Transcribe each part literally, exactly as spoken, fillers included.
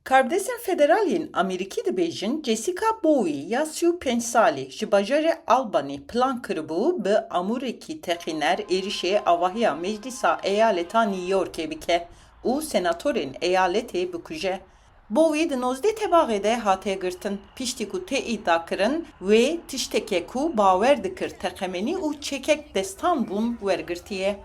Karbidestên federal yên Amerîkî dibêjin, Jessica Bowie ya sî û pênc salî ji bajarê Albany plan kiribû bi amûrekî teqîner êrişê avahiya Meclisa Eyaleta New Yorkê bike û senatorên eyaletê bikuje. Bowie di nozdeh Tebaxê de hate girtin, piştî ku tê îdiakirin, wê tişteke ku bawer dikir teqemenî û çekek destan bûn wergirtiye.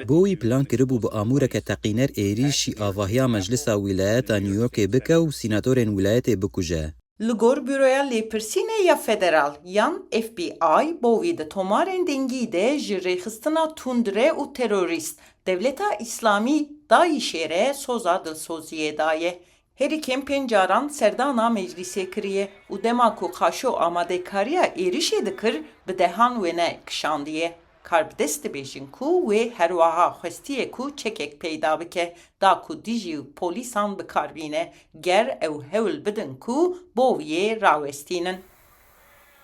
Bowie plan kiribû bi amûreke teqîner êrîşî avahiya Meclisa Wîlayeta New Yorkê bike û sînatorên wîlayetê bikuje. Li gor Buroya Lêpirsînê ya Federal yan F B I, Bowie di tomarên dengî de ji rêxistina tundre û terorîst Dewleta Îslamî, DAIŞê re soza dilsoziyê daye. Herî kêm pênc caran serdana meclîsê kiriye û dema ku qaşo amadekariya êrişê dikir, bi dehan wêne kişandiye. Karbidest dibêjin ku wê herwiha xwestiye ku çekek peyda bike, da ku dijî polîsan bi kar bîne, ger ew hewl bidin ku Bowiyê rawestînin.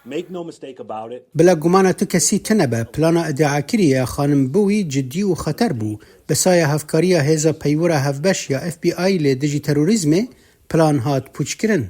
Make no mistake about it. Bila gumana tu kesî tune be, plana îdiakirî ya xanim Bowie cidî û xeter bû. Bi saya hevkariya hêza peywira hevbeş ya F B I lê dijî terorîzmê, plan hat pûçkirin.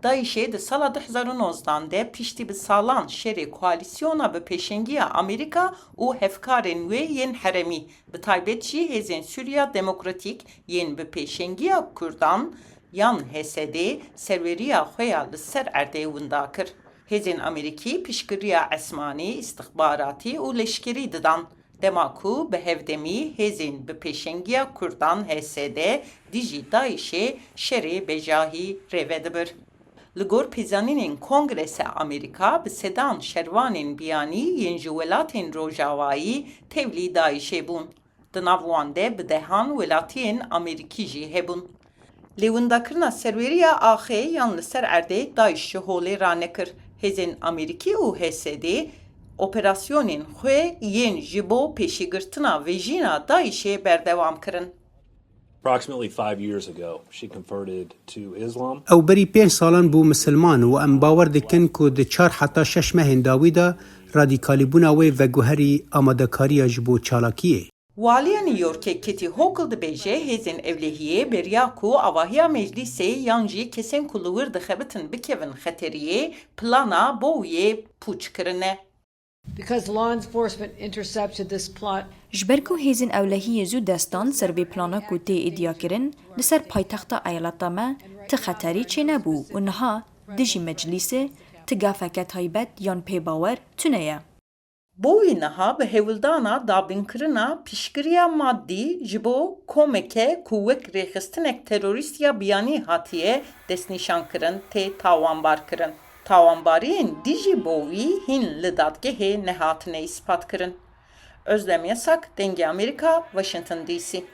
DAIŞê di sala du hezar û nozdan de piştî bi salan şerê koalîsyona bi pêşengiya Amerîka û hevkarên wê yên herêmî, bi taybet jî Hêzên Sûriya Demokratîk yên bi pêşengiya Kurdan yan H S D serweriya xwe ya li ser erdê winda kir. Hêzên Amerîkî piştgiriya esmanî, îstixbaratî û leşkerî didan, dema ku bi hevdemî hêzên bi pêşengiya Kurdan H S D dijî DAIŞê şerê bejahî rêvedibir. Li gor pêzanînên Kongresa Amerîka, bi sedan şervanên biyanî yên ji welatên rojavayî tevlî DAIŞê bûn. Di nav wan de bi dehan welatiyên Amerîkî jî hebûn. Lê windakirina serweriya axê yan li ser erdê DAIŞ ji holê ranekir. Hêzên Amerîkî û H S D operasyonên xwe yên ji bo pêşîgirtina vejîna DAIŞê berdewam kirin. Approximately five years ago, she converted to Islam. Ew berî pênc salan bû misilman û em bawer dikin ku di çar heta şeş mehên dawî de radîkalîbûna wê veguherî amadekariya ji bo çalakiyê. Waliya New Yorkê Kathy Hochul dibêje, hêzên ewlehiyê beriya ku avahiya meclîsê yan jî kesên ku li wir dixebitin bikevin xeteriyê, plana Bowiyê pûç kirine. Because law enforcement intercepted this plot, Ji ber ku hêzên ewlehiyê zû dest dan ser vê plana ku tê îdiakirin, li ser paytexta eyaleta me ti xeterî çênebû û niha dijî meclîsê ti gafeke taybet yan pêbawer tune ye. Bowie niha bi hewldana dabînkirina piştgiriya madî ji bo komeke ku wek rêxistinek terorîst ya biyanî hatiye destnîşankirin tê tawanbarkirin. Tawanbariyên dijî Bowie hîn li dadgehê nehatine îspatkirin. Özlem Yasak, Dengê Amerîka, Washington D C.